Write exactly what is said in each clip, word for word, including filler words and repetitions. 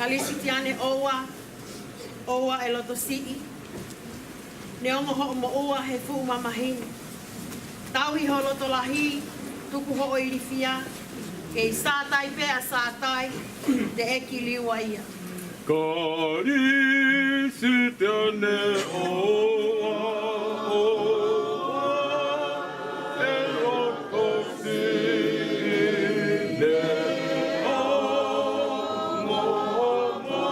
Kalisitiane ʻoua, ʻoua ʻe loto siʻi. Neongo hoʻo moʻua he fuʻu mamahi ni, tauhi ho loto lahi, tuku hoʻo ilifia, kei sātai pē ʻa Sātai, teʻeki liua ia. Kalisitiane ʻoua, ʻoua ʻe loto siʻi, neongo hoʻo moʻua he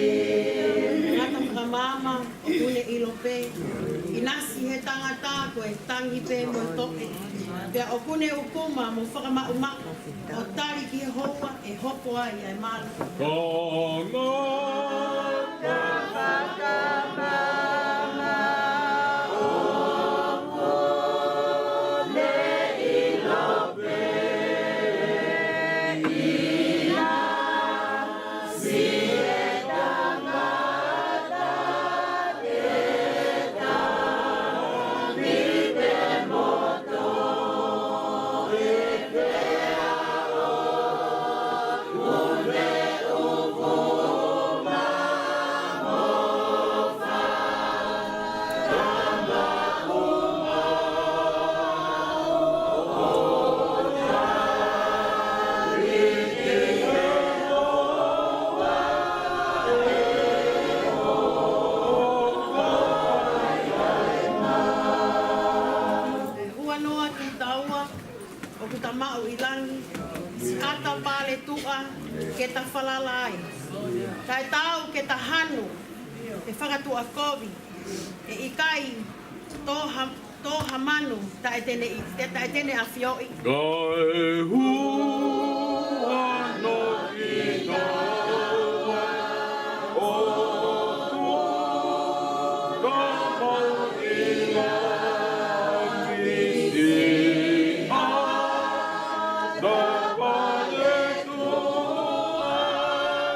Tangata fakamaama, ʻoku ne ʻilo pē. ʻInasi he tangata ko e tangi pē mo e toʻe. Pea ʻoku ne ʻukuma mo fakamaʻumaʻu, ʻo tali ki he houa ʻe hopo ai ʻa e malu. Tangata fakamaama, ʻoku ne ʻilo pē. Huanoa kitaua ʻoku ta maʻu ʻi langi, siʻata pale tuʻa ke ta falala ai. Taʻetaau ke ta hanu he fakatuʻakovi, ʻe ʻikai tō ha, tō ha manu taʻe te ne ʻi, te, taʻe te ne ʻafioʻi. Kae huanoa kitaua ʻoku ta maʻu ʻi langi, siʻata pale tuʻa ke ta falala ai, taʻetaau ke ta hanu he fakatuʻakovi, kae tō ha manu taʻe te ne ʻafioʻi.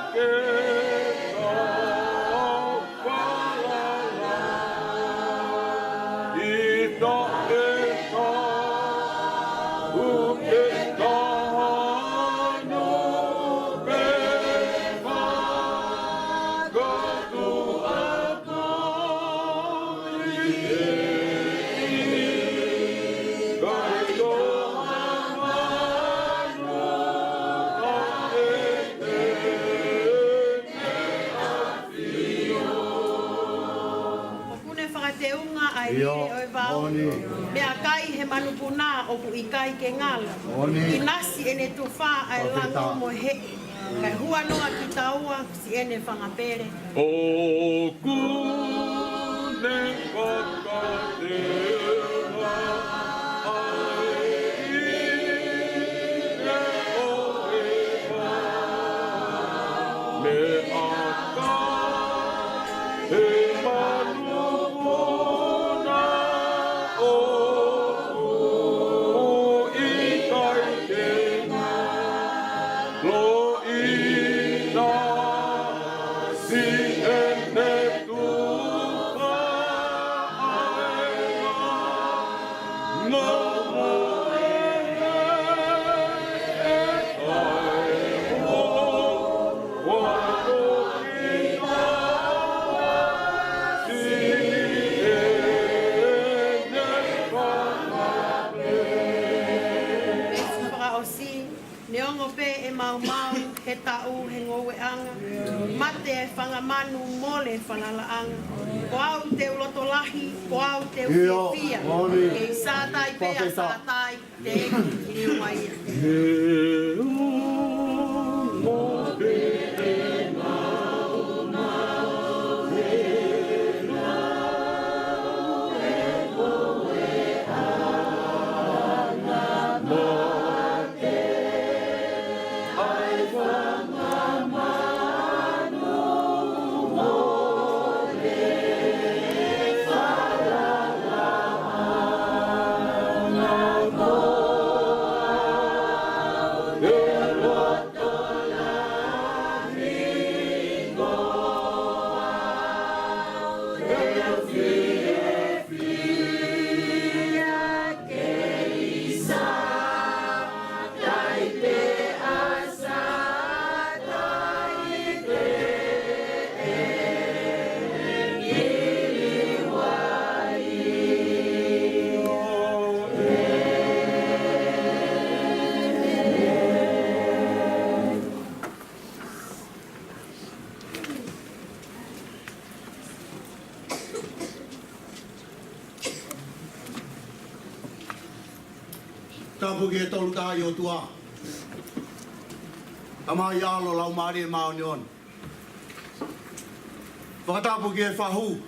ʻOku ne fakateunga ʻa e lile ʻo e vao, meʻakai he manupuna ʻoku ʻikai ke ngalo. ʻInasi ʻene tufa ʻa e lango mo e heʻe, kae huanoa kitaua siʻene fanga pele. ʻOku ne fakateunga ʻa e lile ʻo e vao, meʻakai he manupuna ʻoku ʻikai ke ngalo. ʻInasi ʻene tufa ʻa e lango mo e heʻe, kae huanoa kitaua siʻene fanga pele. Veesi fakaʻosi. Neongo pē ʻe maumau he taʻu he ngoueʻanga, mate e fanga manu, mole e falalaʻanga, ko au te u loto lahi, ko au te u fiefia, kei sātai pē ʻa Sātai, teʻeki liua ia. Fakatapu ki he Tolu Tahaʻi ʻOtua, Tamai, ʻAlo, Laumālie Māʻoniʻoni. Fakatapu ki he fahu.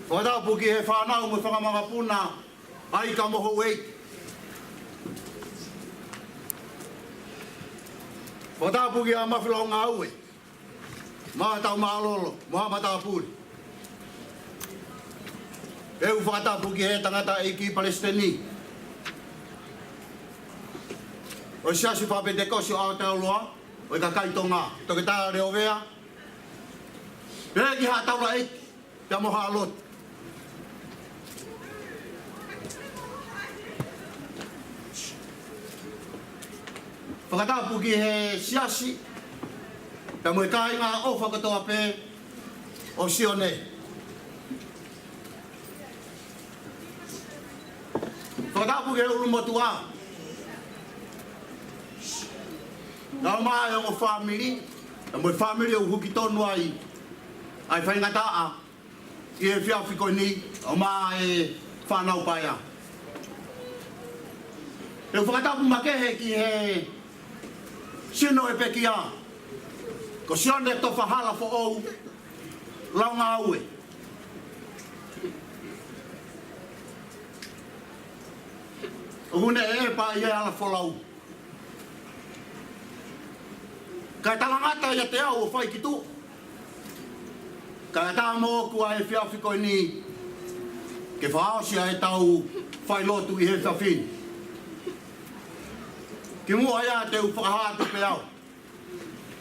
Fakatapu ki he fānau mo e fanga makapuna, ʻa e ika mo houʻeiki. Fakatapu ki he Mafiloʻi Ngāue, maʻa tau mālōlō mo haʻa matāpule. ʻOku ou fakatapu ki he tangataʻeiki palesiteni ʻo e Siasi Fakapenitekosi ʻo Aotearoa, ʻo e kakai Tonga, Toketā Leovea, pea ki haʻa taulaʻeiki pea mo haʻa lotu. Fakatapu ki he siasi pea mo e kāinga ʻofa kotoa pē ʻo Sione. Fakatapu ki he ʻulumotuʻa, kae ʻumaʻā e ongo fāmili, pea mo e fāmili ʻoku huki tonu ai ʻa e faingataʻa ʻi he efiafi ko eni, ʻumaʻā e fānau paea. ʻOku ou fakatapu makehe ki he sino ʻo e pekia, ko Sione Tofa Halafoʻou Laungāue. ʻOku ne ʻepa ʻi he hala folau. Kae talangata ʻiate au ʻo fai ki tuʻa, kae ʻatā moʻoku ʻa e efiafi ko eni ke fakaʻosi ʻa ʻetau failotu ʻi he efiafi ni. Kimuʻa ia te u fakahā atu pē au.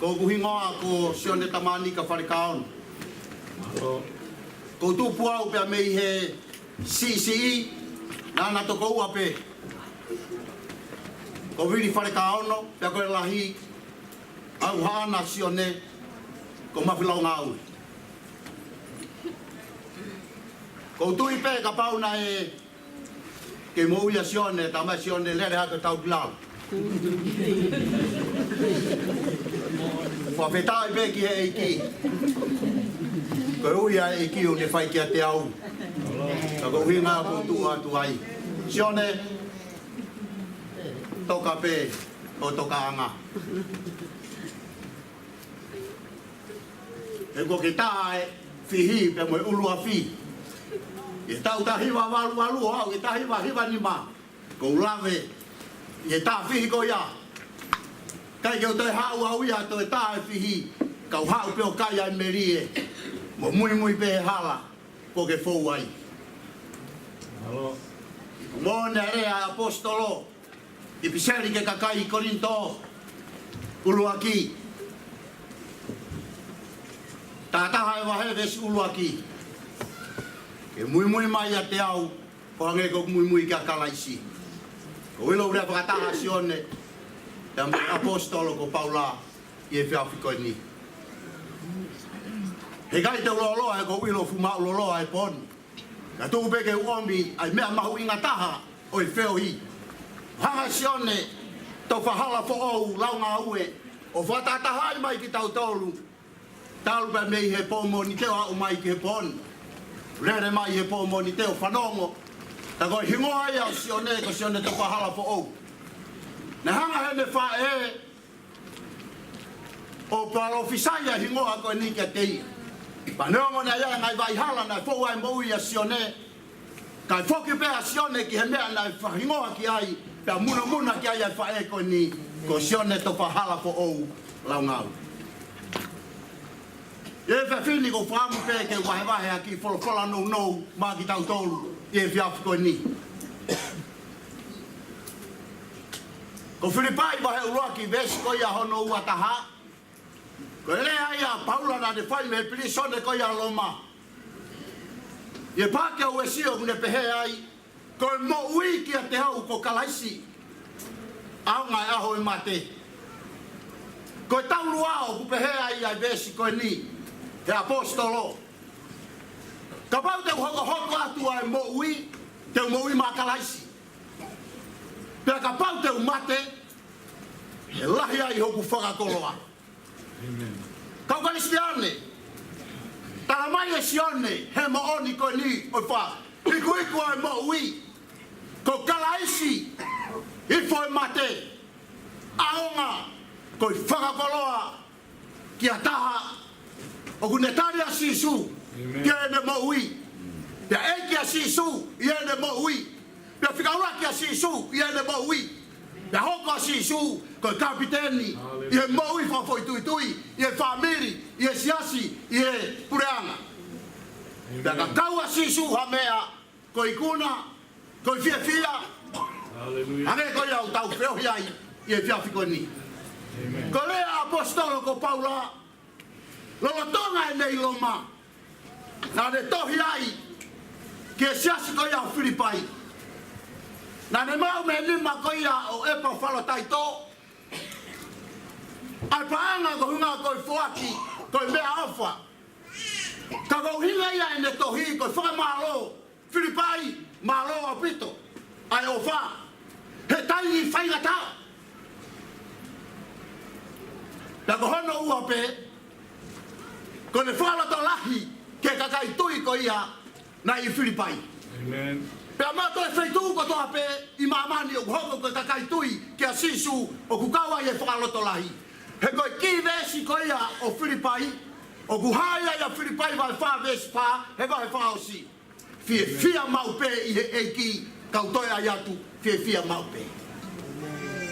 Ko hoku hingoa ko Sione Tamanika Falekaono. Ko u tupu au pea mei he siʻisiʻi, naʻa na tokoua pē, ko Vili Falekaono, pea ko e lahi ʻa e ʻuhinga ʻa Sione ko Mafiloʻi Ngāue. Ko u tui pē kapau naʻe kei moʻui ʻa Sione, talamai ʻe Sione, lele hake tau ki lalo. Fakafetaʻi pē ki he ʻEiki. Ko e ui ʻa e ʻEiki ʻoku ne fai kiate au. Ka ko e ʻuhinga ʻoku ou tuʻu atu ai. Sione, toka pē ʻo tokaʻanga. He ko ke tā e fihi pea mo e ʻuluafi. ʻI he taʻu taha hiva valu valu ʻo aʻu ki he taha hiva hiva nima, ko u lave ʻi he tā fihi ko ia. ʻIkai ke u toe haʻu au ia ʻo toe tā e fihi, ka u haʻu pē ʻo kai ʻa e melie mo muimui pē he hala kuo ke fou ai. Moʻoni e lea ʻa e ʻaposetolo ʻi he ʻipiseli ki he kakai Kolinitō ʻuluaki, taha taha e vahe, veesi ʻuluaki: Ke muimui mai ʻiate au, ʻo hangē ko ʻeku muimui kia Kalaisi. Ko e ʻuhinga ʻo e lea fakataha ʻa Sione pea mo e ʻaposetolo ko Paula ʻi he efiafi ko eni. Heʻikai te u lōloa, he ko e ʻuhinga ʻoku fuʻu māʻulōloa e pō ni. Ka tuku pē ke u ʻomi ʻa e meʻa mahuʻinga taha ʻo e feohi. Hanga ʻe Sione Tofa Halafoʻou Laungāue ʻo fakatahatahaʻi mai kitautolu, talu pē mei he pō Mōnite ʻo aʻu mai ki he pō ni. Lele mai he pō Mōnite ʻo fanongo. Tā ko e hingoa ia ʻo Sione, ko Sione Tofa Halafoʻou. Naʻe hanga ʻe heʻene faʻē ʻo palōfisai ʻa e hingoa ko eni kiate ia. Pea neongo naʻe ʻi ai e ngaahi vaʻa hala naʻe fou ai e moʻui ʻa Sione, kae foki pē ʻa Sione ki he meʻa naʻe fakahingoa ki ai, pea munamuna ki ai ʻa e faʻē ko eni, ko Sione Tofa Halafoʻou Laungāue. ʻI he efiafi ni ko u fakaʻamu pē ke u vahevahe ha kiʻi folofola nounou maʻa kitautolu ʻi he efiafi ko eni. Ko Filipai vahe ʻuluaki, veesi ko ia hono ua taha. Ko e lea ia ʻa Paula naʻa ne fai mei he pilīsone ko ia ʻo Loma. ʻI he pāke ʻo Uesi ʻoku ne pehē ai, ko e moʻui kiate au ko Kalaisi, ʻaonga e ʻaho ʻo e mate. Ko e taulua ʻoku pehē ai ʻa e veesi ko eni ʻe he ʻaposetolo. Kapau te u hokohoko atu ʻa e moʻui, te u moʻui maʻa Kalaisi. Pea kapau te u mate, ʻe lahi ai hoku fakakoloa. ʻĒmeni. Kau Kalisitiane, Tala mai ʻe Sione he moʻoni ko eni ʻo e fakaikuiku ʻo e moʻui, ko Kalaisi, hifo he mate, ʻaonga ko e fakakoloa ki ha taha ʻoku ne tali ʻa Sīsū ki heʻene moʻui. Pea ʻeke ʻa Sīsū ʻi heʻene moʻui. Pea fika ʻuluaki ʻa Sīsū ʻi heʻene moʻui. Pea hoko ʻa Sīsū ko e kapiteni ʻi he moʻui fakafoʻituitui, ʻi he fāmili, ʻi he siasi, ʻi he puleʻanga. Pea ka kau ʻa Sīsū ha meʻa, ko e ikuna, ko e fiefia. Haleluia. Hangē ko ia ʻoku tau feohi ai ʻi he efiafi ko eni. Ko e lea ʻa e ʻaposetolo ko Paula, lolotonga ʻene ʻi Loma, naʻa ne tohi ai ki he siasi ko ia ʻo Filipai. Naʻa ne maʻu mei he nima ko ia ʻo ʻEpafalotaito ʻa e paʻanga ko e ʻuhinga ko e foaki ko e meʻaʻofa. Ka ko e ʻuhinga ia ʻene tohi ko e fakamālō, Filipai, mālō ʻaupito ʻa e ʻofa he taimi faingataʻa. Pea ko hono ua pē, ko ʻene fakalotolahi ki he kakai tui ko ia naʻe ʻi Filipai. Pea maʻu e feituʻu kotoa pē ʻi māmani ʻoku hoko ko e kakai tui kia Sīsū ʻoku kau ai e fakalotolahi. He ko e kī veesi ko ia ʻo Filipai, ʻoku hā ia ʻia Filipai vahe fā veesi fā, he vahe fakaʻosi. Fiefia maʻu pē ʻi he ʻEiki, kau toe ʻai atu, fiefia maʻu pē.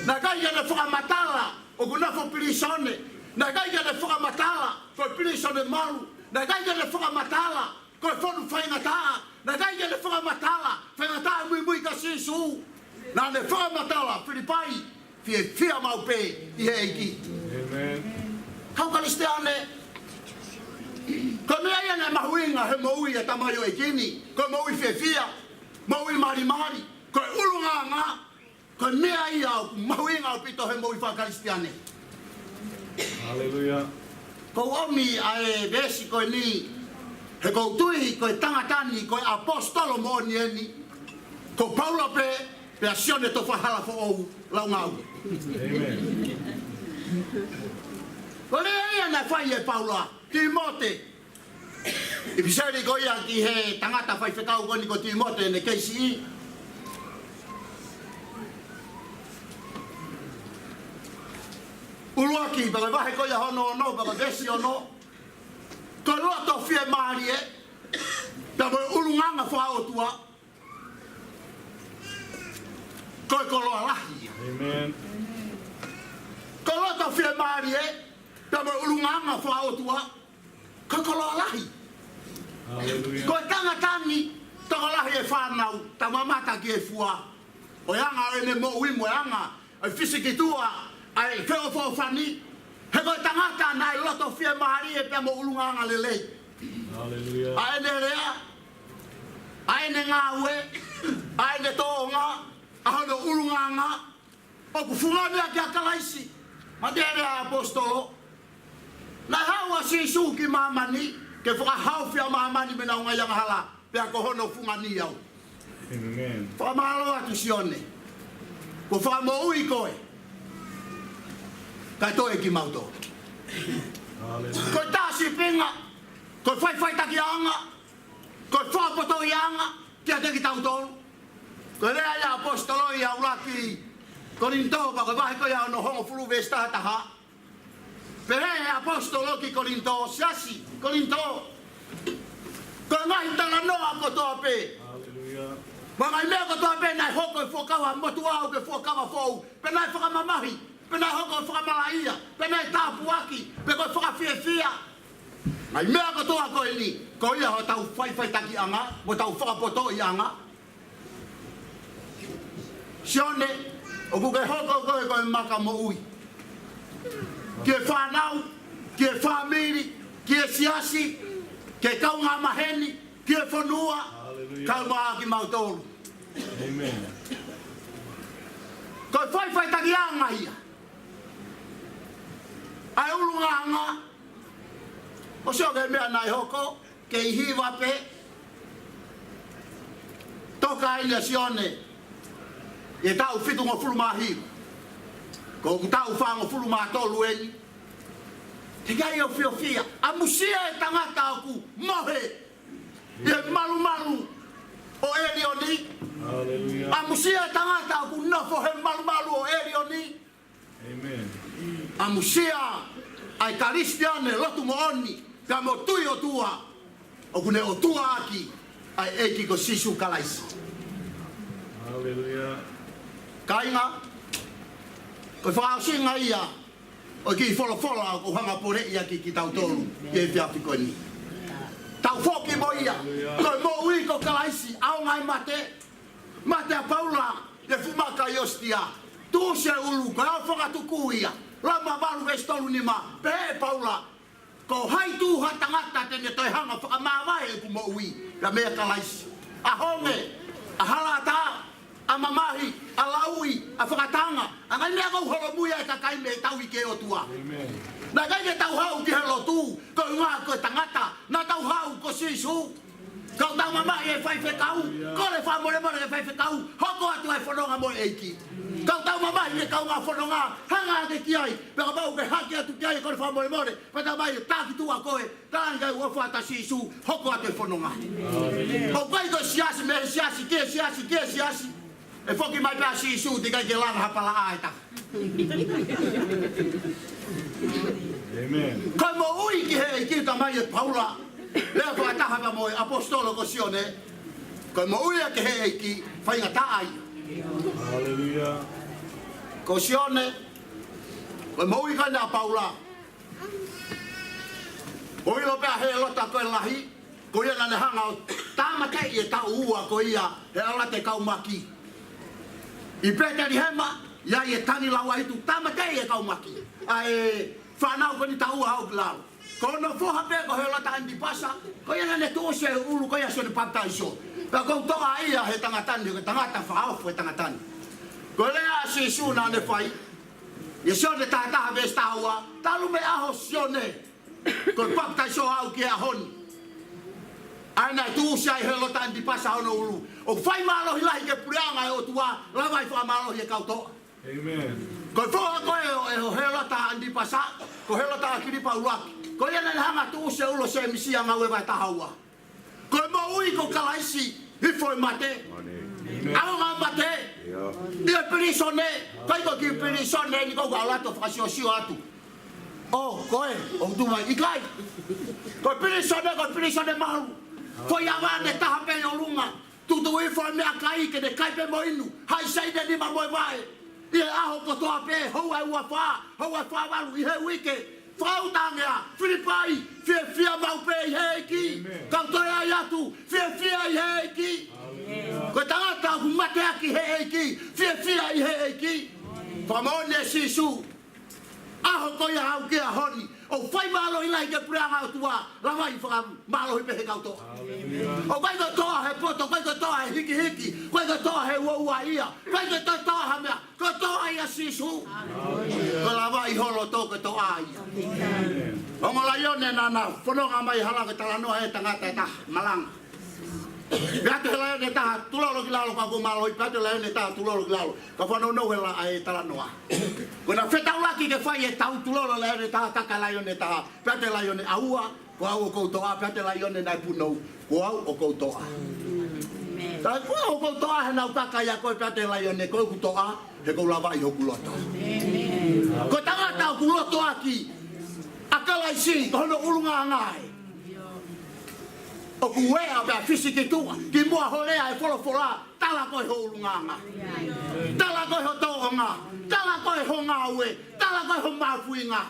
Naʻe ʻikai ke ne fakamatala ʻoku nofo pilīsone, naʻe ʻikai ke ne fakamatala ko e pilīsone malu, naʻe ʻikai ke ne fakamatala ko e fonu faingataʻa, naʻe ʻikai ke ne fakamatala faingataʻa muimui kia Sīsū. Naʻa ne fakamatala Filipai, fiefia maʻu pē ʻi he ʻEiki. Kau Kalisitiane, ko e meʻa ia naʻe mahuʻinga he moʻui ʻa e tamaioʻeiki ni, ko e moʻui fiefia, moʻui malimali, ko e ʻulungaanga, ko e meʻa ia ʻoku mahuʻinga ʻaupito he moʻui faka-Kalisitiane. Ko u ʻomi ʻa e veesi ko eni, he ko u tui ko e tangata ni, ko e ʻaposetolo moʻoni eni, ko Paula pē, pea Sione Tofa Halafoʻou Laungāue. Ko e lea ia naʻe fai ʻe Paula, Tīmote, ʻipiseli ko ia ki he tangata faifekau ko eni ko Tīmote ʻene kei siʻi. ʻUluaki, pea ko e vahe ko ia hono ono, pea ko e veesi ono. Ko e loto fiemālie, pea mo e ʻulungaanga fakaʻotua, ko e koloa lahi. Ko e loto fiemālie, pea mo e ʻulungaanga fakaʻotua, ko e koloa lahi. Ko e tangata ni, tokolahi e fānau, tau mamata ki he fua, ʻo e anga ʻene moʻui mo e anga ʻa e fisikitua, ʻa e feʻofoʻofani. He ko e tangata naʻe loto fiemālie pea mo ʻulungaanga lelei. ʻA ʻene lea, ʻa ʻene ngāue, ʻa ʻene tōʻonga, ʻa hono ʻulungaanga, ʻoku fungani ia kia Kalaisi. Mahino e lea ʻa e ʻaposetolo, naʻe haʻu ʻa Sīsū ki māmani ke fakahaofi ʻa māmani mei heʻenau ngaahi angahala, pea ko hono fungani au. Fakamālō atu Sione. Kuo fakamoʻui koe. Kae toe kimautolu. Ko e tā sīpinga, ko e faʻifaʻitakiʻanga, ko e fakapotoʻiʻanga kiate kitautolu. Ko e lea ia ʻa e ʻaposetolo ʻi he ʻuluaki Kolinitō, pea ko e vahe ko ia hono hongofulu veesi taha taha. Pehē ʻe he ʻaposetolo ki Kolinitō, siasi Kolinitō, ko e ngaahi talanoa kotoa pē, mo e ngaahi meʻa kotoa pē naʻe hoko he fuakava motuʻa ʻo aʻu ki he fuakava foʻou, pe naʻe fakamamahi, pe naʻe hoko ko e fakamalaʻia, pe naʻe tāpuaki, pe ko e fakafiefia. Ngaahi meʻa kotoa ko eni, ko ia hotau faʻifaʻitakiʻanga mo hotau fakapotoʻiʻanga. Sione, ʻoku ke hoko koe ko e maka moʻui ki he fānau, ki he fāmili, ki he siasi, ki he kaungā maheni, ki he fonua, kae ʻumaʻā kimautolu. Ko e faʻifaʻitakiʻanga ia ʻa e ʻulungaanga. ʻOsi ʻoku ʻi ai e meʻa naʻe hoko, kei hiva pē. Toka ai ʻa Sione ʻi he taʻu fitungofulu mā hiva. Ko hoku taʻu fāngofulu mā tolu eni. He ʻikai ʻofiofia. ʻAmusia e tangata ʻoku mohe ʻi he malumalu ʻo ʻElioni. Hallelujah. ʻAmusia e tangata ʻoku nofo he malumalu ʻo ʻElioni. Amen. ʻAmusia ʻa e Kalisitiane lotu moʻoni, pea mo tui ʻOtua, ʻoku ne ʻOtua ʻaki ʻa e ʻEiki ko Sīsū Kalaisi. Hallelujah. Kāinga, ko e fakaʻosinga ia ʻo e kiʻi folofola ʻoku ou hanga ʻo poleʻi ʻaki kitautolu ʻi he efiafi ko eni. Tau foki mo ia. Ko e moʻui ko Kalaisi, ʻaonga e mate. Mate ʻa Paula ʻi he fumaka ʻi ʻOsitia. Tuʻusi e ʻulu, ko e ʻaho fakatuku ia. Loma valu veesi tolu nima, pehē ʻe Paula, ko hai tuha tangata te ne toe hanga ʻo fakamāvae ʻeku moʻui pea meia Kalaisi? ʻA honge, ʻa halaʻatā, ʻa mamahi, ʻa lauʻi, ʻa fakatanga, ʻa e ngaahi meʻa ʻoku holomui ai e kakai mei he tauhi ki he ʻOtua. Amen. Naʻe ʻikai ke tau haʻu ki he lotu koeʻuhi ko e tangata, naʻa tau haʻu ko Sīsū. Ka ʻoku tau mamahi he faifekau, kole fakamolemole ki he faifekau, hoko atu e fononga mo e ʻEiki. Ka ʻoku tau mamahi ki he kaungā fononga, hanga hake ki ai, pea kapau ʻoku ke hake atu ki ai, kole fakamolemole, pea tau mai, taki tuʻa koe, tala ange ʻoku ʻofa atu ʻa Sīsū, hoko atu e fononga. ʻOku ʻikai ko e siasi mei he siasi, ki he siasi, ki he siasi. ʻE foki mai pē ʻa Sīsū, teʻeki ai ke langa ha palaʻā ʻe taha. Amen. Ko e moʻui ki he ʻEiki, talamai ʻe Paula, lea fakataha pea mo e ʻaposetolo ko Sione, ko e moʻui ia ki he ʻEiki, faingataʻa ia. Hallelujah. Ko Sione, ko e moʻui ko ena ʻa Paula. ʻO ʻilo pē ʻa Hēlota ko e lahi, ko ia naʻa ne hanga ʻo tāmateʻi e taʻu ua ko ia he ʻalu atu e kau Maki. ʻI Petelihema, ʻi ai e tangi lauaitu, tāmateʻi e kau Maki. ʻA e fānau ko eni taʻu ua ʻo aʻu ki lalo. Ko hono foha pē ko Hēlota Anitipasa, ko ia naʻa ne tuʻusi e ʻulu ko ia ʻo Sione Papitaiso. Pea ʻoku ou toʻa ia he tangata ni, he tangata fakaofo e tangata ni. Ko e lea ʻa Sīsū naʻa ne fai, ʻia Sione taha taha veesi taha ua, talu mei he ʻaho ʻo Sione, ko e papitaiso au ki he ʻaho ni. ʻA ia naʻe tuʻusi ai ʻe Hēlota Anitipasa hono ʻulu. ʻOku fai mālohi lahi ki he puleʻanga ʻo e ʻOtua, lava ai fakamālohi e kau toʻa. Amen. Ko e foha ko ē ʻo, ʻo Hēlota Anitipasa, ko Hēlota ʻAkilipa ʻUluaki. Ko ia naʻa ne hanga ʻo tuʻusi e ʻulu ʻo Sēmisi ʻi he Ngāue vahe taha ua. Ko e moʻui ko Kalaisi, hifo e mate. Amen. ʻAonga e mate. Yeah. ʻI he pilīsone, ʻikai ko e kiʻi pilīsone eni ko ē ʻoku ʻalu atu ʻo fakasiosio atu. ʻO, ko ē, ʻoku tuʻu mai, ʻikai. Ko e pilīsone, ko e pilīsone malu. Foʻi ʻavane taha pē ʻi ʻolunga. Tutuʻi foʻi meʻakai ke ne kai pē mo inu. Haʻi saine nima mo e vaʻe. ʻI he ʻaho kotoa pē, houa ʻe ua fā, houa ʻe fā valu, ʻi he uike. Fakauta ange ā, Filipai, fiefia maʻu pē ʻi he ʻEiki. Amen. Kau toe ʻai atu, fiefia ʻi he ʻEiki. Hallelujah. Ko e tangata ʻoku mateaki he ʻEiki, fiefia ʻi he ʻEiki. Fakamoʻoni ʻe Sīsū. ʻAho ko ia ʻo aʻu ki he ʻaho ni, ʻoku fai mālohi lahi ki he puleʻanga ʻo e ʻOtua, lava ai fakamālohi pē he kau toʻa. Hallelujah. ʻOku ʻikai ko e toʻa he poto, ʻoku ʻikai ko e toʻa he hikihiki, ʻoku ʻikai ko e toʻa he uaua ia, ʻoku ʻikai ko e toʻa ha meʻa, ko e toʻa ia ʻo Sīsū. Hallelujah. Ko e lava ʻi ho loto ko e toʻa ia. Amen. Ongo laione naʻa na fononga mai hala ko e talanoa e tangata ʻe taha, malanga. Pea ʻatu e laione ʻe taha, tulolo ki lalo, ka ʻoku mālohi, pea ʻatu e laione ʻe taha, tulolo ki lalo. Ka fanongo he la-, ʻa e talanoa. Ko ʻena fetaulaki ke fai e tau, tulolo e laione ʻe taha, kaka e laione ʻe taha, pea ʻatu e laione ʻe ua, ko au ʻoku ou toʻa, pea ʻatu e laione naʻe punou, ko au ʻoku ou toʻa. Amen. Ka ko au ʻoku ou toʻa, he naʻa ku kaka ʻia koe, pea ʻatu e laione, ko ʻeku toʻa, he ʻoku ou lava ʻi hoku loto. Amen. Ko e tangata ʻoku lotoʻaki ʻa Kalaisi, ko hono ʻulungaanga ē. ʻOku ʻeʻa pea fisi ki tuʻa, kimuʻa hoʻo lea e folofola, tala koe ho ʻulungaanga. Tala koe ho tōʻonga. Tala koe ho ngāue. Tala koe ho mahuʻinga.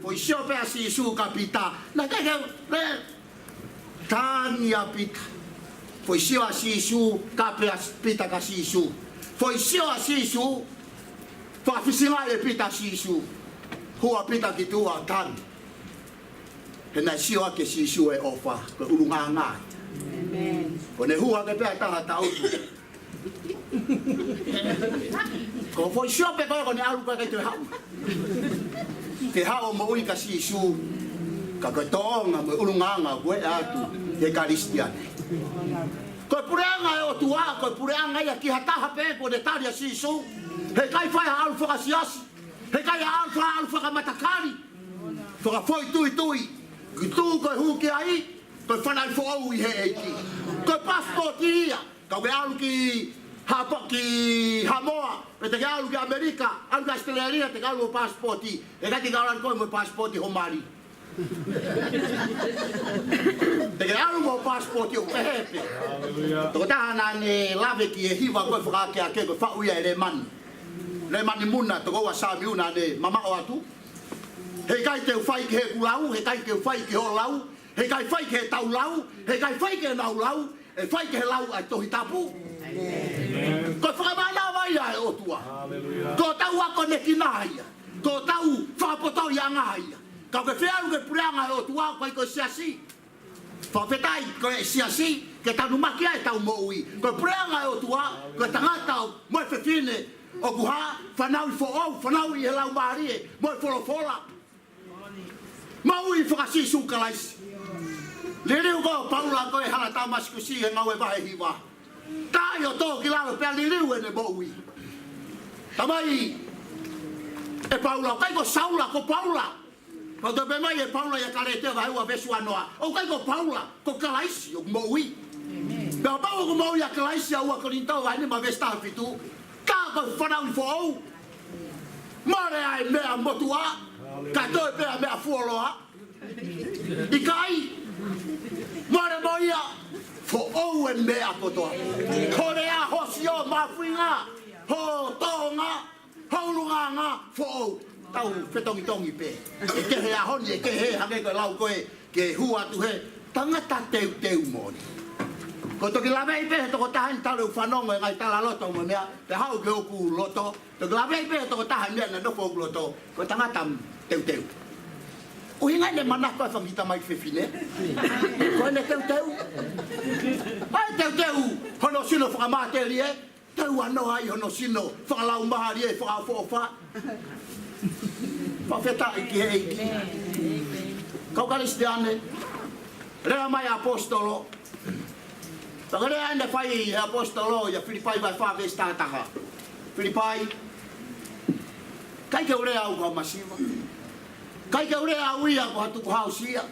Foʻi sio pē ʻa Sīsū kia Pita. Naʻe ʻikai ke, le, tangi ʻa Pita. Foʻi sio ʻa Sīsū, kape ʻa Pita kia Sīsū. Foʻi sio ʻa Sīsū, fakafisingaʻi ʻe Pita ʻa Sīsū. Hū ʻa Pita ki tuʻa, tangi. He naʻe sio ʻaki ʻe Sīsū e ʻofa, ko e ʻulungaanga. Amen. Ko ʻene hū hake pē ʻa e taha, tau. Ko e foʻi sio pē ko ē, ko ʻene ʻalu ko ē, ʻikai toe haʻu. Ke haʻu ʻo moʻui kia Sīsū, ka ko e tōʻonga mo e ʻulungaanga ʻoku ʻeʻa atu he Kalisitiane. Ko e puleʻanga ʻo e ʻOtua, ko e puleʻanga ia ki ha taha pē kuo ne tali ʻa Sīsū. He ʻikai fai ha ʻalu fakasiasi. He ʻikai ha ʻalu fa-, ʻalu fakamatakali. Fakafoʻituitui, ki tuʻu ko e hū ki ai, ko e fanauʻi foʻou ʻi he ʻEiki. Ko e passport ia, ka ke ʻalu ki Hapa-, ki Hamoa, pe te ke ʻalu ki ʻAmelika, ʻalu ki ʻAositelēlia, te ke ʻalu mo e passport. ʻIkai te ke ʻalu koe mo e passport ho mali. Te ke ʻalu mo e passport ʻoku pehē pē. Haleluia. Tokotaha naʻa ne lave ki he hiva ko e fakaakeake ko e faʻu ia ʻe Lēmani. Lēmani Muna, tokoua Sāmiu naʻa ne mamaʻo atu. Heʻikai te u fai ki heʻeku lau, heʻikai te u fai ki hoʻo lau, heʻikai fai ki heʻetau lau, heʻikai fai ki heʻenau lau, ʻe fai ki he lau ʻa e Tohi Tapu. Ko e fakamānava ia ʻa e ʻOtua. Ko hotau akonekina ia. Ko hotau fakapotoʻiʻanga ia. Ka ke fie ʻalu ki he puleʻanga ʻo e ʻOtua, ʻoku ʻikai ko e siasi. Fakafetaʻi ko e siasi, ke tanumaki ai ʻetau moʻui. Ko e puleʻanga ʻo e ʻOtua, ko e tangata mo e fefine, ʻoku hā, fanauʻi foʻou, fanauʻi ʻi he Laumālie, mo e folofola. Moʻui faka-Sīsū Kalaisi. Liliu ko Paula ko e hala Tāmasikusi he Ngāue vahe hiva. Taʻi ʻo tō ki lalo pea liliu ʻene moʻui. Talamai ʻe Paula, ʻoku ʻikai ko Saula, ko Paula. Pau te pehē mai ʻe Paula ʻia Kalētia vahe ua veesi uanoa. ʻOku ʻikai ko Paula, ko Kalaisi ʻoku moʻui. Pea kapau ʻoku moʻui ʻa Kalaisi ʻa ua Kolinitō vahe nima veesi taha fitu. Tā ko e fanauʻi foʻou. Mole ʻa e meʻa motuʻa, ka toe pē ʻa e meʻa fuoloa. ʻIkai, mole mo ia, foʻou e meʻa kotoa. Ho lea, ho sio, mahuʻinga, ho tōʻonga, ho ʻulungaanga, foʻou. Tau fetongitongi pē. ʻE kehe ʻaho ni, ʻe kehe hangē ko e lau ko ē, ke hū atu he tangata teuteu moʻoni. Ko e toki laveʻi pē he tokotaha ni talu ʻeku fanongo he ngaahi talaloto mo e meʻa, pea haʻu ki hoku loto, toki laveʻi pē he tokotaha ni naʻe nofo hoku loto, ko e tangata teuteu. ʻUhinga ʻene manako ʻa e fanga kiʻi tamaiki fefine. Ko ʻene teuteu. ʻA e teuteu hono sino fakamatelie, teu ʻa noa ai hono sino fakalaumālie, fakaʻofoʻofa. Fakafetaʻi ki he ʻEiki. Kau Kalisitiane, lea mai ʻaposetolo. Pea ko e lea eni naʻe fai ʻe he ʻaposetolo ʻia Filipai vahe fā veesi taha taha. Filipai, ʻikai ke u lea au ko ha masiva. ʻIkai ke u lea au ia ko ha tukuhāusia.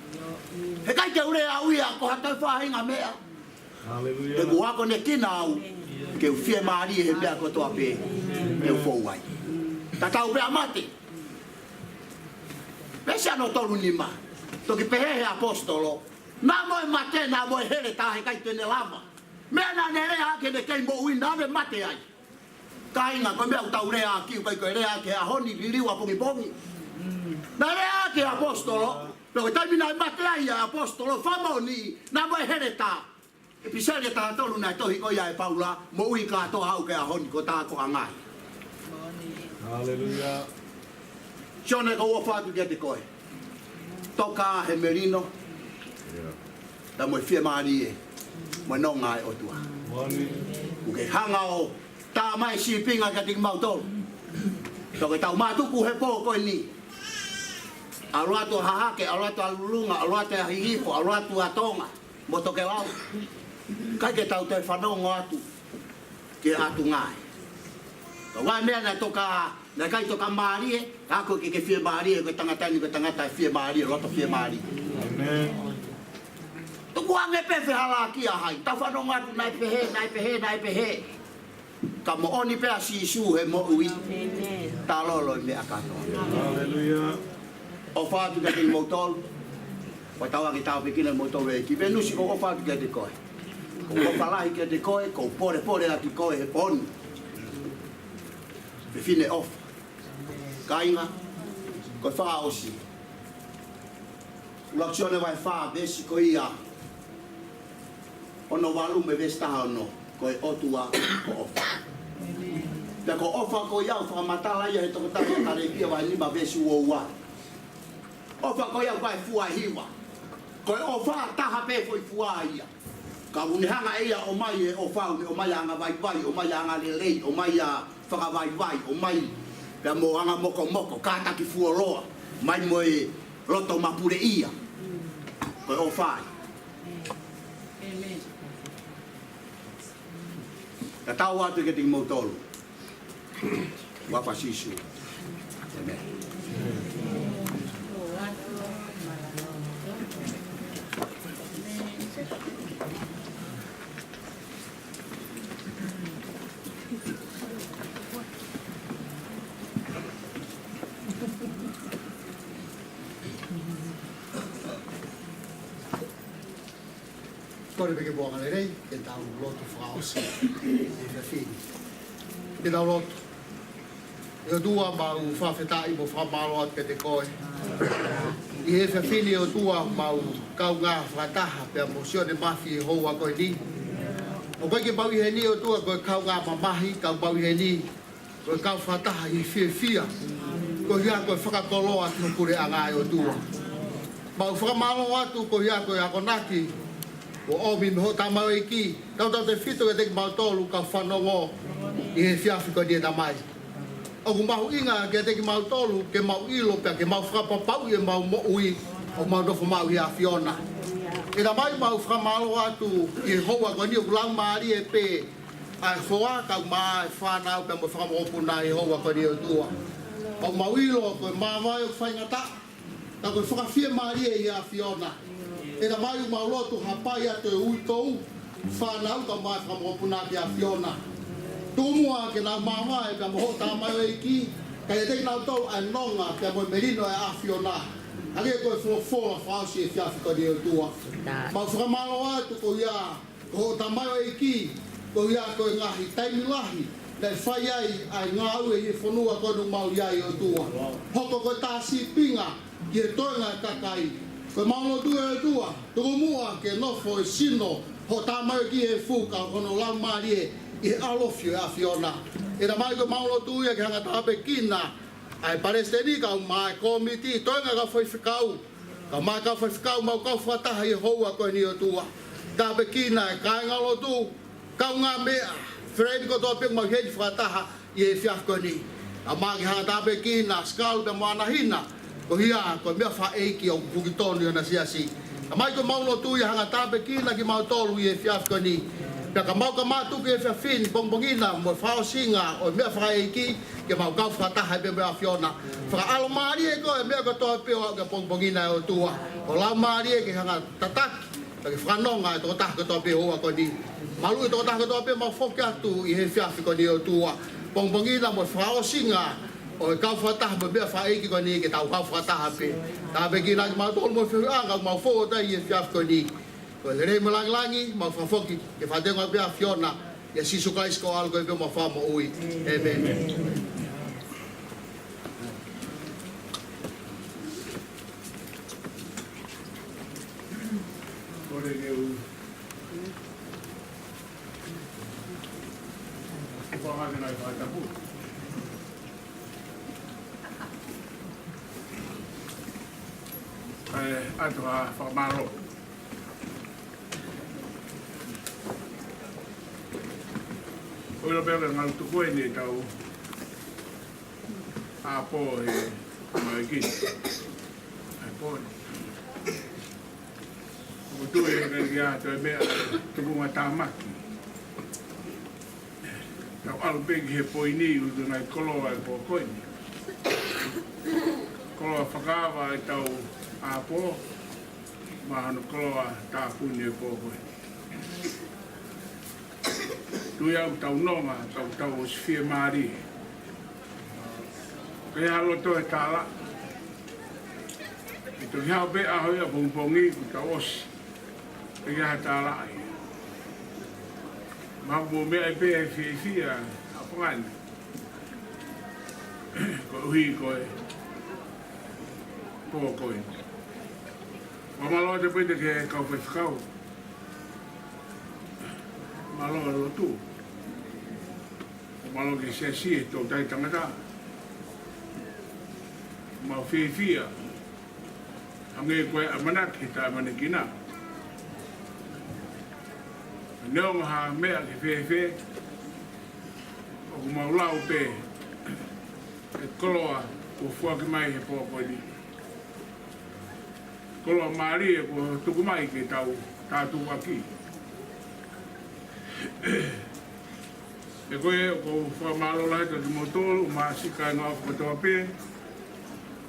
He ʻikai ke u lea au ia ko ha toe faʻahinga meʻa. Haleluia. He kuo akonekina au ke u fiemālie he meʻa kotoa pē te u fou ai. Tatau pē ʻa mate. Veesi hono tolu nima. Toki pehē he ʻaposetolo, naʻa mo e mate, naʻa mo e heletā, heʻikai te ne lava. Meʻa naʻa ne lea ʻaki heʻene kei moʻui, naʻa ne mate ai. Kāinga, ko e meʻa ʻoku tau lea ʻaki, ʻoku ʻikai ko e lea ʻaki he ʻaho ni, liliu ʻapongipongi. Naʻe lea ʻaki ʻe he ʻaposetolo, pea ko e taimi naʻe mate ai ʻa e ʻaposetolo, fakamoʻoni, naʻa mo e heletā. ʻEpiseli ʻe taha tolu naʻe tohi ko ia ʻe Paula, moʻui kātoa aʻu ki he ʻaho ni ko e tokotaha ko ē ʻa e ngaahi. Haleluia. Sione, ʻoku ou ʻofa atu kiate koe. Toka he melino. Ia. Pea mo e fiemālie mo e nonga ʻa e ʻOtua. Moʻoni. ʻOku ke hanga ʻo tā mai sīpinga kiate kimautolu. Toki tau mātuku he pō ko eni. ʻAlu atu ʻa Hahake, ʻalu atu ʻa Lulunga, ʻalu atu ʻa Hihifo, ʻalu atu ʻa Tonga mo tokelau. ʻIkai ke tau toe fanongo atu ki he ʻatunga ē. Ko e ngaahi meʻa naʻe toka, naʻe ʻikai toka mālie, ka ko e ke fiemālie, ko e tangata ni, ko e tangata fiemālie, loto fiemālie. ʻĒmeni. Tukuange pē fehālaaki ʻa hai. Tau fanongo atu naʻe pehē, naʻe pehē, naʻe pehē. Ka moʻoni pē ʻa Sīsū he moʻui. ʻĒmeni. Taʻalo e meʻa kātoa. Haleluia. ʻOfa atu kiate kimoutolu. Fakatauange tāpuekina kimoutolu ʻe he ʻEiki. Venusi, ʻoku ou ʻofa atu kiate koe. ʻOku ou ʻofa lahi kiate koe, ʻoku ou polepole atu koe he pō ni. Fefine ʻofa. Kāinga, ko e fakaʻosi. ʻUluaki Sione vahe fā, veesi ko ia hono valu mo e veesi taha ono, ko e ʻOtua ko e ʻofa. Pea ko e ʻofa ko ia ʻoku fakamatala ia he tokotaha ʻia Kalētia vahe nima veesi uo ua. ʻOfa ko ia ʻoku ʻi ai e fua ʻe hiva. Ko e ʻofa taha pē foʻi fua ia. Ka ʻoku ne hanga ʻe ia ʻo ʻomai e ʻofa, ʻo ne ʻomai ʻa e anga vaivai, ʻomai ʻa e anga lelei, ʻomai ʻa e fakavaivai, ʻomai pea mo e anga mokomoko, kātaki fuoloa, mai mo e loto mapuleʻia. Ko e ʻofa ia. ʻĒmeni. Ka tau atu kiate kimoutolu. Huafa Sīsū. ʻĒmeni. Kole pē ke mou angalelei, ke tau lotu fakaʻosi ʻi he efiafi ni. Ke tau lotu. ʻE ʻOtua, mau fakafetaʻi mo fakamālō atu kiate koe ʻi he efiafi ni, ʻOtua, mau kaungā fakataha pea mo Sione Mafi he houa ko eni. ʻOku ʻikai ke mau ʻi heni, ʻOtua, ko e kaungā mamahi, ka mau ʻi heni ko e kau fakataha ʻi he fiefia, ko ia ko e fakakoloa ki ho puleʻanga, ʻe ʻOtua. Mau fakamālō atu ko ia ko e akonaki kuo ʻomi mei hoʻo tamaioʻeiki, tautautefito kiate kimautolu kau fanongo ʻi he efiafi ko eni, ʻe Tamai. ʻOku mahuʻinga kiate kimautolu ke mau ʻilo pea ke mau fakapapauʻi ʻemau moʻui ʻoku mau nofo maʻu ʻi he ʻAfiona. ʻE Tamai, mau fakamālō atu ʻi he houa ko eni ʻoku laumālie pē ʻa e hoa kae ʻumaʻā e fānau pea mo e fanga mokopuna ʻi he houa ko eni, ʻOtua. ʻOku mau ʻilo ko e māvae ʻoku faingataʻa, ka ko e fakafiemālie ʻi he ʻAfiona. ʻE Tamai, mau lotu hapai atu e uitou, fānau kae ʻumaʻā e fanga mokopuna ki he ʻAfiona. Tuku muʻa ke nau māvae pea mo hoʻo tamaioʻeiki, kae ʻiate kinautolu ʻa e nonga pea mo e melino ʻa e ʻAfiona, hangē ko e folofola fakaʻosi ʻo e efiafi ko eni, ʻOtua. Mau fakamālō atu ko ia ko hoʻo tamaioʻeiki, ko ia ko e ngaahi taimi lahi naʻe fai ai ʻa e ngāue ʻi he fonua ko eni ʻoku mau ʻi ai, ʻOtua. Hoko ko e tā sīpinga ki he toenga ʻo e kakai. Ko ʻemau lotu, ʻe ʻOtua, tuku muʻa ke nofo e sino hoʻo tamaioʻeiki he fuka hono laumālie ʻi he ʻalofi ʻo e ʻAfiona. ʻE Tamai, ko ʻemau lotu ia ke hanga ʻo tāpuekina ʻa e palesiteni kae ʻumaʻā e kōmiti, toenga kau faifekau, kae ʻumaʻā e kau faifekau, ʻemau kau fakataha ʻi he houa ko eni, ʻOtua. Tāpuekina e kāingalotu, kaungāmeʻa, feleni kotoa pē ʻoku mau ʻi heni fakataha ʻi he efiafi ko eni. Kae ʻumaʻā ke hanga ʻo tāpuekina Sikalu pea mo Anahina, ko ia ko e meʻafakaʻeiki ʻoku foki tonu ʻi hona siasi. Tamai, ko ʻemau lotu ia, hanga ʻo tāpuekina kimautolu ʻi he efiafi ko eni. Pea ka mau ka mātuku ʻi he efiafi ni, pongipongi na mo e fakaʻosinga ʻo e meʻafakaʻeiki, ke mau kau fakataha pē mo e ʻAfiona. Fakaʻalomālie koe ʻa e meʻa kotoa pē ʻo aʻu ki he pongipongi na, ʻe ʻOtua. Ko ho Laumālie ke hanga ʻo tataki pea ke fakanonga e tokotaha kotoa pē ʻo e houa ko eni. Maluʻi e tokotaha kotoa pē ʻoku mau foki atu ʻi he efiafi ko eni, ʻOtua. Pongipongi na mo e fakaʻosinga ʻo e kau fakataha mo e meʻafakaʻeiki ko eni, ke tau kau fakataha pē. Tāpuekina kimautolu mo e feohiʻanga ʻoku mau fou atu ai ʻi he efiafi ko eni. Ko e lelei mo e lāngilangi mau fakafoki ke fakateuʻi pē ʻe he ʻAfiona, ʻia Sīsū Kalaisi ko ho ʻAlo ko e pē homau Fakamoʻui. ʻĒmeni. Kole ke u fakahā ʻa e ngaahi fakatapu. ʻE, ʻoatu ha fakamālō. ʻOku ʻilo pē ʻoku ngalo tuku eni ʻetau ʻapo he maiki. ʻApo ni. ʻOku tuʻu ʻi he ngaahi ʻa e toe meʻa tukunga tāmaki. Tau ʻalu pē ki he poini ʻo e ngaahi koloa ʻo e pō ko eni. Koloa fakaava ʻetau ʻapo, mo hono koloa tāpuni ʻo e pō ko eni. Tui au tau nonga, tau, tau ʻosi fiemālie. Ke ʻi ai ha loto ʻe tālaʻa. ʻE toki haʻu pē ʻaho ia pongipongi kuo tau ʻosi. Ke ʻi ai ha tālaʻa ia. Mahalo ko e meʻa ia pē ʻe fiefia ʻa e fanga ni. Koeʻuhi ko e pō ko eni. Fakamālō atu pē ki he kau faifekau. Mālō e lotu. Mālō ki he siasi, e toutai tangata. Mau fiefia. Hangē ko e ʻamanaki, taʻeʻamanekina. Neongo ha meʻa ke fēfē, ʻoku mau lau pē e koloa kuo foaki mai he pō ko eni. Koloa mālie kuo tuku mai ke tau tātuʻaki. ʻE ko ia ʻoku ou fakamālō lahi atu kiate kimoutolu, mo e siʻi kāinga ʻofa kotoa pē,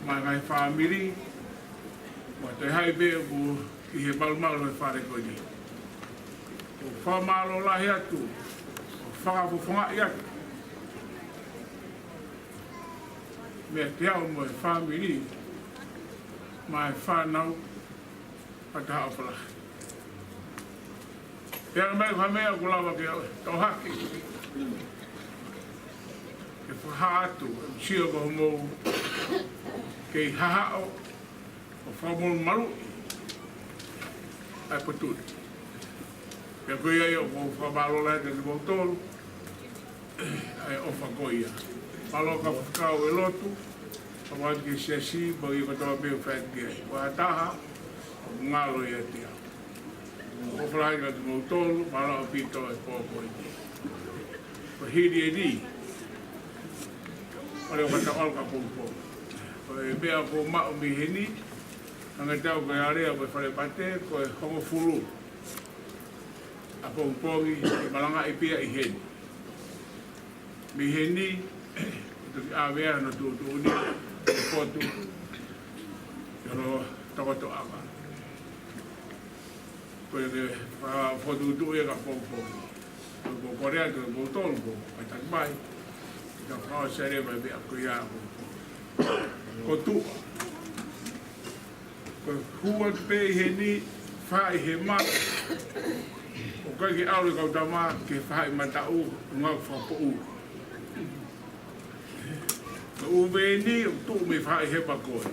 mo e ngaahi fāmili, mo e toe hai pē ʻoku ʻi he malumalu ʻo e fale ko eni. ʻOku ou fakamālō lahi atu, ʻo fakafofongaʻi atu meiate au mo e fāmili, mo e fānau, fakataha ʻofa lahi. Pea mai ha meʻa ʻoku lava ke toʻo hake, ke fakahā atu, sio ko hoʻomou kei hahaʻo ʻo fakamamaluʻi ʻa e potu ni. Pea ko ia ia ʻoku ou fakamālō lahi kiate kimoutolu ʻa e ʻofa ko ia. Mālō ka fakau e lotu, ka ʻoatu ki he siasi, pea ʻi he kotoa pē ʻoku fai ki ai. Ko ha taha ʻoku ngalo ʻiate au. ʻOfa lahi kiate kimoutolu, mālō ʻaupito e pō ko eni. Ko e hili eni, ʻoku ou kata ʻalu ki Apongipongi. Ko e meʻa ʻoku ou maʻu mei heni, hangē ko e alea mo e fale pate, ko e hongofulu ʻapongipongi ʻe malangaʻi pē ia ʻi heni. Mei heni, ʻe toki ʻave ai hono tuʻutuʻuni, ʻe potu, ʻi hono tokotoʻanga. Ko e ke fakafokotuʻutuʻu ia ki Apongipongi. Ko e kole atu kiate kimoutolu, ko e taki mai, ke fakaʻosi leva e meʻa ko ia ʻapongipongi. Ko tuʻa. Ko e hū atu pē ʻi heni, faʻahi he mā. ʻOku ʻikai ke ʻalu e kau tama ke faʻahi mataʻu, ʻuhinga ʻoku fakapoʻuli. Ko e ʻū veeni ʻoku tuʻu mei faʻahi he mā ko ē.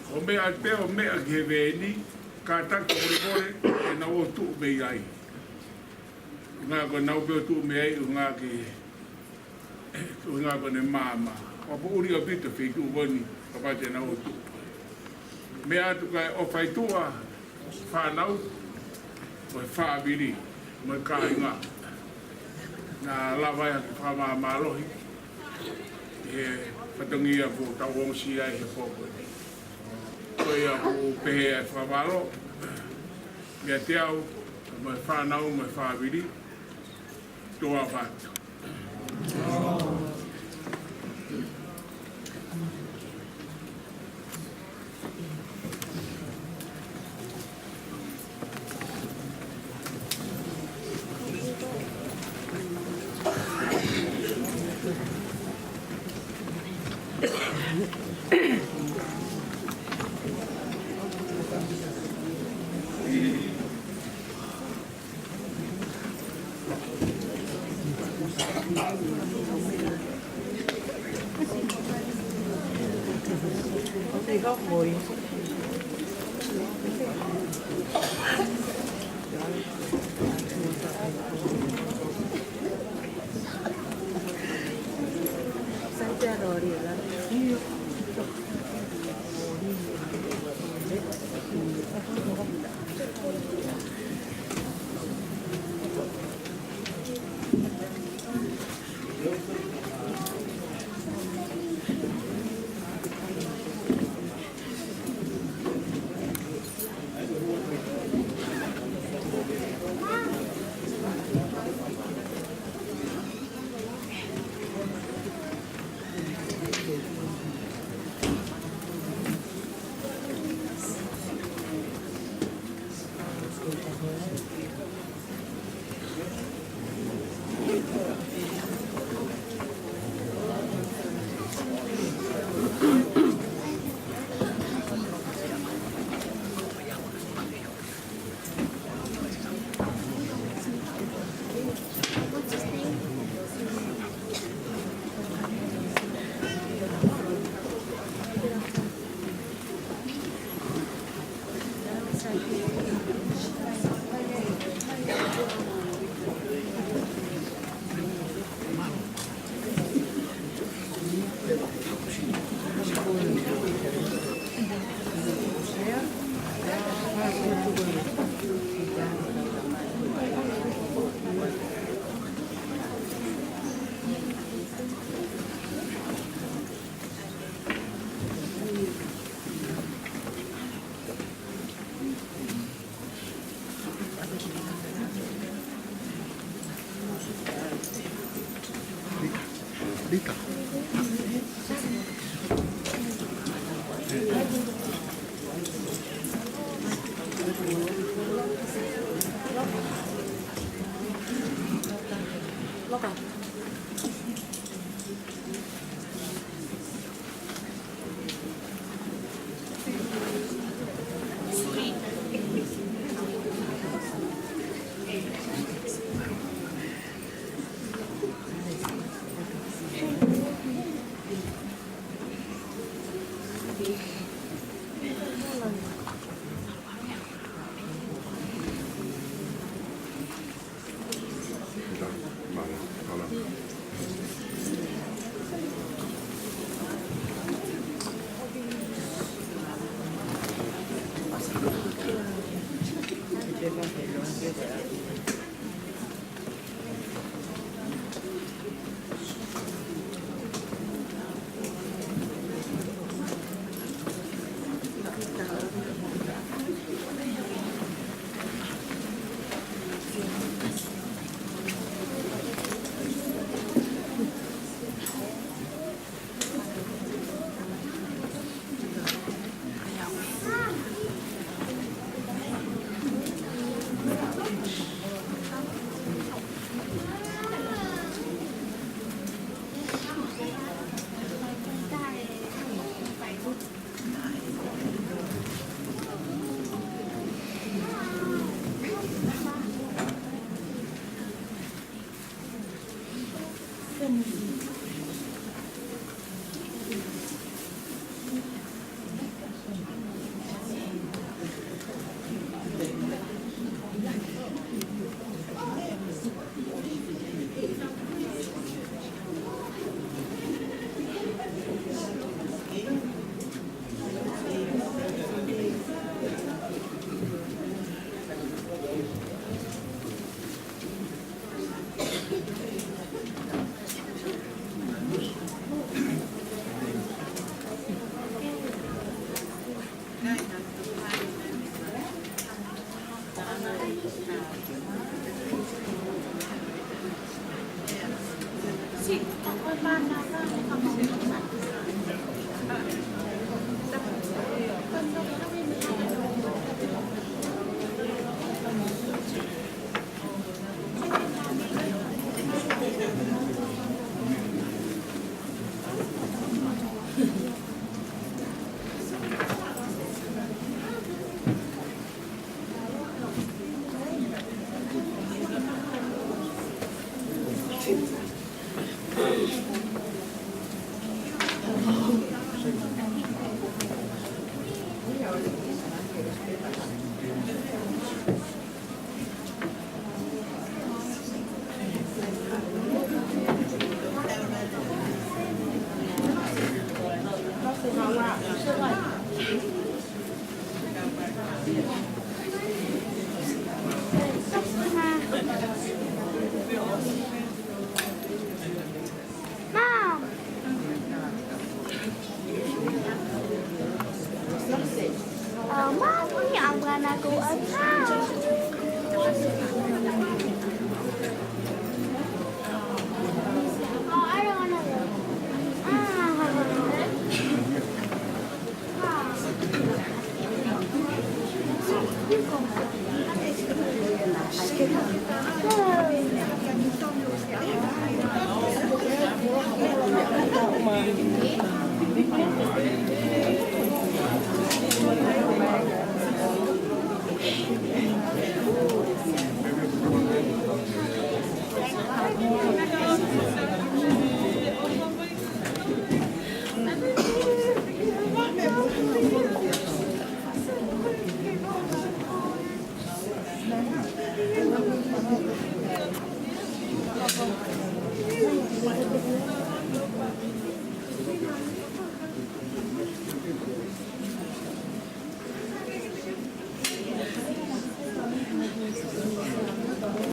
Ko e meʻa ʻe pē ʻo meʻa ki he veeni, kātaki ʻo kolekole, ʻe nau ō tuʻu mei ai. ʻUhinga ko ʻenau pē ō tuʻu mei ai, ʻuhinga ke, ʻuhinga ko ʻene maama. Fakapoʻuli ʻaupito e feituʻu ko eni, kapau te nau ō tuʻu. Meʻa atu kae ʻofa ʻi tuʻa, fānau, mo e fāmili, mo e kāinga. Naʻa lava ia ke fakamāmālohi, ʻi he fatongia ʻoku tau ongosia ai he pō ko eni. Ko ia ʻoku ou pehē ai e fakamālō, meiate au, mo e fānau, mo e fāmili, tō ʻofa atu.